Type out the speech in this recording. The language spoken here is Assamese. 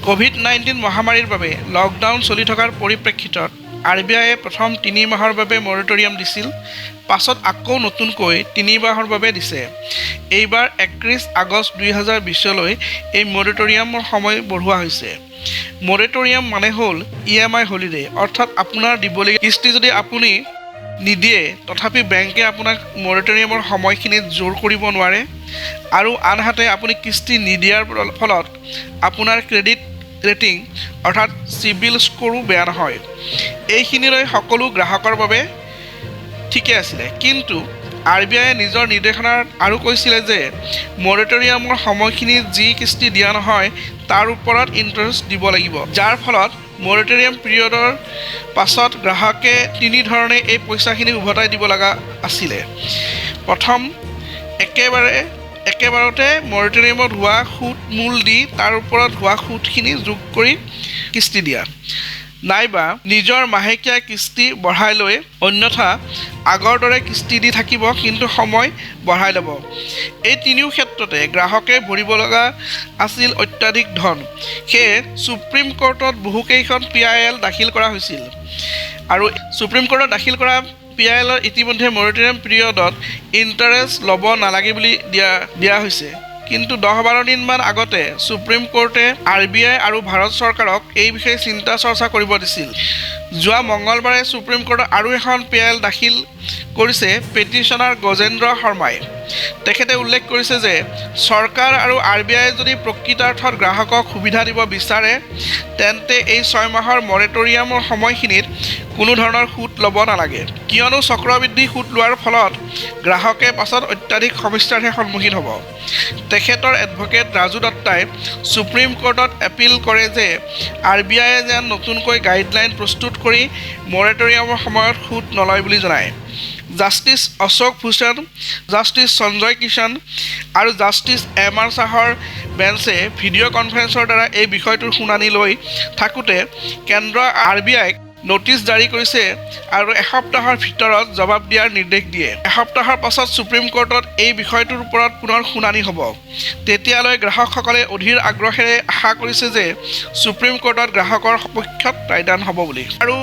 ক'ভিড-19 মহামাৰীৰ বাবে লকডাউন চলি থকাৰ পৰিপ্ৰেক্ষিতত আৰ বি আইয়ে প্ৰথম 3 মাহৰ বাবে মৰেটৰিয়াম দিছিল। পাছত আকৌ নতুনকৈ 3 মাহৰ বাবে দিছে। এইবাৰ 31 আগষ্ট 2020লৈ এই মৰেটৰিয়ামৰ সময় বঢ়োৱা হৈছে। মৰেটৰিয়াম মানে হ'ল ইএমআই হলিডে, অৰ্থাৎ আপোনাৰ দিবলগীয়া কিস্তি যদি আপুনি নিদিয়ে, তথাপি বেংকে আপোনাক মৰেটৰিয়ামৰ সময়খিনিত জোৰ কৰিব নোৱাৰে আৰু আনহাতে আপুনি কিস্তি নিদিয়াৰ ফলত আপোনাৰ ক্ৰেডিট ৰেটিং অৰ্থাৎ চিবিল স্ক'ৰো বেয়া নহয়। এইখিনিলৈ সকলো গ্ৰাহকৰ বাবে ঠিকে আছিলে। কিন্তু আৰ বি আইয়ে নিজৰ নিৰ্দেশনাত আৰু কৈছিলে যে মৰেটৰিয়ামৰ সময়খিনিত যি কিস্তি দিয়া নহয়, তাৰ ওপৰত ইণ্টাৰেষ্ট দিব লাগিব, যাৰ ফলত মৰেটৰিয়াম পিৰিয়ডৰ পাছত গ্ৰাহকে তিনি ধৰণে এই পইচাখিনি উভতাই দিব লগা আছিলে। প্ৰথম, একেবাৰতে মৰেটৰিয়ামত হোৱা সুত মূল দি তাৰ ওপৰত হোৱা সুতখিনি যোগ কৰি কিস্তি দিয়া, নাইবা নিজৰ মাহেকীয়া কিস্তি বঢ়াই লৈ, অন্যথা আগৰ দৰে কিস্তি দি থাকিব, কিন্তু সময় বঢ়াই ল'ব। এই তিনিও ক্ষেত্ৰতে গ্ৰাহকে ভৰিব লগা আছিল অত্যাধিক ধন। সেয়ে ছুপ্ৰিম কোৰ্টত বহুকেইখন পিআইএল দাখিল কৰা হৈছিল আৰু ছুপ্ৰিম কোৰ্টত দাখিল কৰা পিআইএলৰ ইতিমধ্যে মৰেটৰিয়াম পিৰিয়ডত ইণ্টাৰেষ্ট ল'ব নালাগে বুলি দিয়া দিয়া হৈছে। কিন্তু 10-12 দিনমান আগতে ছুপ্ৰিম কোৰ্টে আৰ বি আই আৰু ভাৰত চৰকাৰক এই বিষয়ে চিন্তা চৰ্চা কৰিব দিছিল। যোৱা মঙলবাৰে ছুপ্ৰিম কোৰ্টত আৰু এখন পিআইএল দাখিল কৰিছে পেটিশ্যনাৰ গজেন্দ্ৰ শৰ্মাই। তেখেতে উল্লেখ কৰিছে যে চৰকাৰ আৰু আৰ বি আইয়ে যদি প্ৰকৃতাৰ্থত গ্ৰাহকক সুবিধা দিব বিচাৰে, তেন্তে এই 6 মাহৰ মৰেটৰিয়ামৰ সময়খিনিত কোনো ধৰণৰ সুত ল'ব নালাগে। কিয়নো চক্ৰবৃদ্ধি সুত লোৱাৰ ফলত গ্ৰাহকে পাছত অত্যাধিক সমস্যাৰহে সন্মুখীন হ'ব। তেখেতৰ এডভকেট ৰাজু দত্তাই ছুপ্ৰিম কোৰ্টত এপিল কৰে যে আৰ বি আইয়ে যেন নতুনকৈ গাইডলাইন প্ৰস্তুত কৰি মৰেটৰিয়ামৰ সময়ত সুত নলয় বুলি জনায়। জাষ্টিছ অশোক ভূষণ, জাষ্টিছ সঞ্জয় কিষাণ আৰু জাষ্টিছ এম আৰ শ্বাহৰ বেঞ্চে ভিডিঅ' কনফাৰেন্সৰ দ্বাৰা এই বিষয়টোৰ শুনানি লৈ থাকোঁতে কেন্দ্ৰ আৰ বি আইক ন'টিচ জাৰি কৰিছে আৰু এসপ্তাহৰ ভিতৰত জবাব দিয়াৰ নিৰ্দেশ দিয়ে। এসপ্তাহৰ পাছত ছুপ্ৰিম কোৰ্টত এই বিষয়টোৰ ওপৰত পুনৰ শুনানি হ'ব। তেতিয়ালৈ গ্ৰাহকসকলে অধীৰ আগ্ৰহেৰে আশা কৰিছে যে ছুপ্ৰিম কোৰ্টত গ্ৰাহকৰ সপক্ষত ৰায়দান হ'ব বুলি। আৰু